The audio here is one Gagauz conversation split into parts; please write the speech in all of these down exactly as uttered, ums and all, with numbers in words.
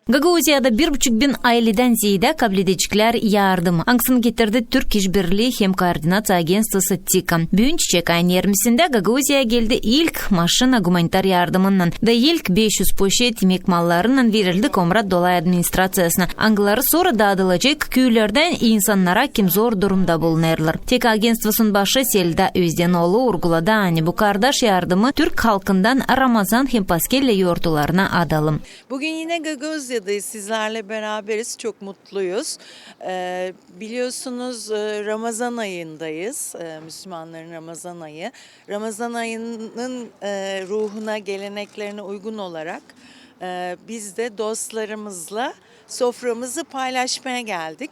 Gagauziyada bir buçuk bin ayledän zeedä kabledeceklär yardım, angısını getirdi Türk işbirlii hem koordinaţiya agentstvosı TİKA. Büün çiçek ayın irmisindä Gagauziyaya geldi ilk maşina gumanitar yardımınnan da ilk beş üz poşet imek mallarınnan verildi Komrat Dolay administraţiyasına, angıları sora daadılacek küülerdan insannara, kim zor durumda bulunêrlar. TİKA agentstvosunun başı Selda Özdenoğlu urguladı, ani bu kardaş yardımı türk halkından Ramazan hem Paskelya yortularına adalım. Bugün yine Gagauziya'dayız, sizlerle beraberiz, çok mutluyuz. Ee, biliyorsunuz, e, Ramazan ayındayız, e, Müslümanların Ramazan ayı. Ramazan ayının, e, ruhuna, geleneklerine uygun olarak, e, biz de dostlarımızla soframızı paylaşmaya geldik.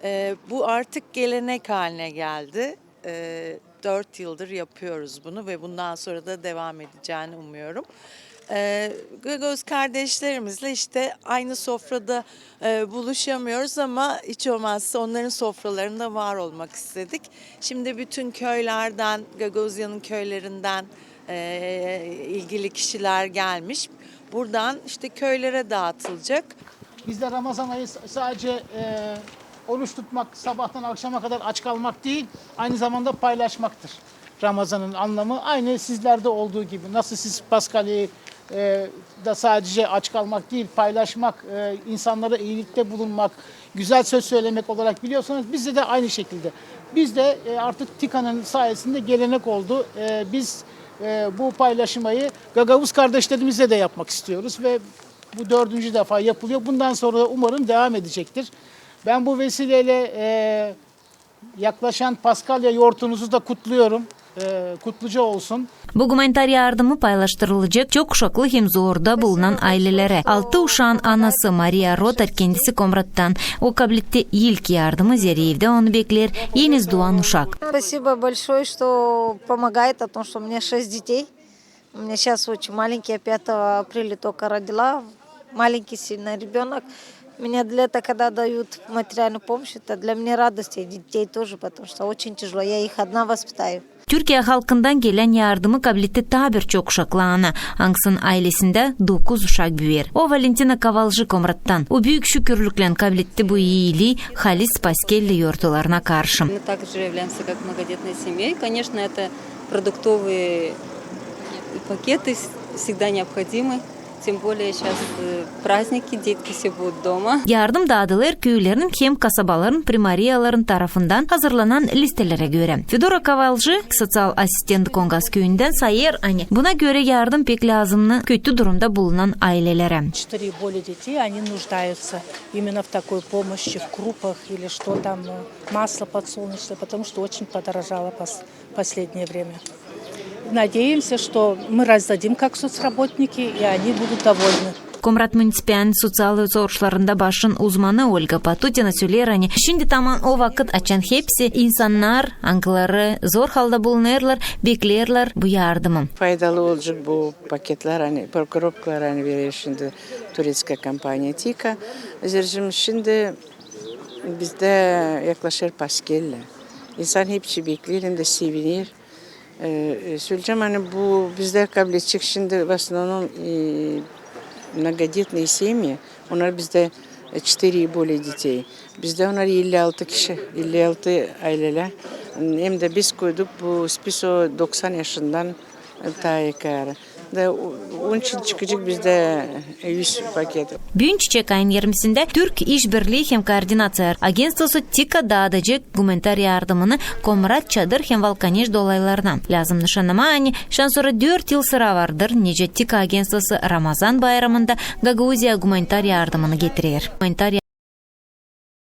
E, bu artık gelenek haline geldi. E, dört yıldır yapıyoruz bunu ve bundan sonra da devam edeceğini umuyorum. E, Gagauz kardeşlerimizle işte aynı sofrada, e, buluşamıyoruz ama hiç olmazsa onların sofralarında var olmak istedik. Şimdi bütün köylerden, Gagauzya'nın köylerinden, e, ilgili kişiler gelmiş. Buradan işte köylere dağıtılacak. Bizde Ramazan ayı s-, sadece, e, oruç tutmak, sabahtan akşama kadar aç kalmak değil, aynı zamanda paylaşmaktır Ramazan'ın anlamı. Aynı sizlerde olduğu gibi, nasıl siz Paskalya'yı, e, da sadece aç kalmak değil, paylaşmak, e, insanlara iyilikte bulunmak, güzel söz söylemek olarak biliyorsanız, bizde de aynı şekilde. Biz de, e, artık TİKA'nın sayesinde gelenek oldu. E, biz, e, bu paylaşmayı Gagavuz kardeşlerimizle de yapmak istiyoruz ve bu dördüncü defa yapılıyor. Bundan sonra da umarım devam edecektir. Ben bu vesileyle, e, yaklaşan Paskalya yortunuzu da kutluyorum. E, kutluca olsun. Bu gumanitar yardımı paylaştırılacek çok uşaklı hem zorda bulunan aylelerä. Altı uşaan anası Mariya Rotar, kendisi Komrattan. O kabletti ilk yardımı, zerä evdä onu bekleer eniz duan uşak. Спасибо большое, что помогает, о том, что у меня шесть детей. У меня сейчас очень маленький, я пятого апреля только родила. Маленький сильно ребёнок. Меня для этого, когда дают материальную помощь, это для меня радость, и детей тоже, потому что очень тяжело. Я их одна воспитаю. Türkiye halkından gelän yardımı kabletti taa bir çok uşaklı ana, angısının aylesindä dokuz uşak büüyer. O Valentina Kovaljı Komrattan. O büük şükürlüklän kabletti bu iilii halis Paskelli yortularına karşı. Мы также являемся как многодетной семьей. Конечно, это продуктовые пакеты с-, всегда необходимы. Тем более сейчас, э, праздники, детки все будут дома. Yardım daadılêr küülerin hem kasabaların primariyaların tarafından hazırlanan listelerä görä. Fedora Kovaljı, soţial asistent Kongas küüyündän, sayêr, ani buna görä yardım pek lääzımnı kötü durumda bulunan aylelerä. Четыре и более детей, они нуждаются именно в такой помощи, в крупах или что там, э, масло подсолнечное, потому что очень подорожало пос-, последнее время. Надеемся, что мы раздадим как соцработники, и они будут довольны. Komrat municipialin soţial soruşlarında başın uzmanı Olga Patutina söleer, ani şindi taman o vakıt, açan hepsi insannar, angıları zor halda bulunêrlar, bekleerlär bu yardımı. Faydalı olacek bu paketlär, ani, koropkalar, ani verer şindi turetskaya kompaniya TİKA. Zerä şindi bizdä yaklaşêr Paskelli. İnsan hepsi bekleer hem dä seviner. E, e, söleyecäm, ani bu bizdä kabledecek şindi в основном, e, многодетные семьи, onnar bizdä, e, четыре и более детей. Bizdä onnar elli altı kişi, elli altı aylelär. Hem dä biz koyduk bu spisoğa doksan yaşından, e, taa yukarı. Da o-, onun için çıkacek bizdä, e, üz paket. Büün çiçek ayın irmisindä Türk işbirlii hem koordinaţiya agentstvosı TİKA daadacek gumanitar yardımını Komrat, Çadır hem Valkaneş dolaylarına. Lääzım nışannamaa, ani şan sora dört yıl sıra vardır, nicä TİKA agentstvosı Ramazan bayramında Gagauziyaya gumanitar yardımını getirer. Gumanitar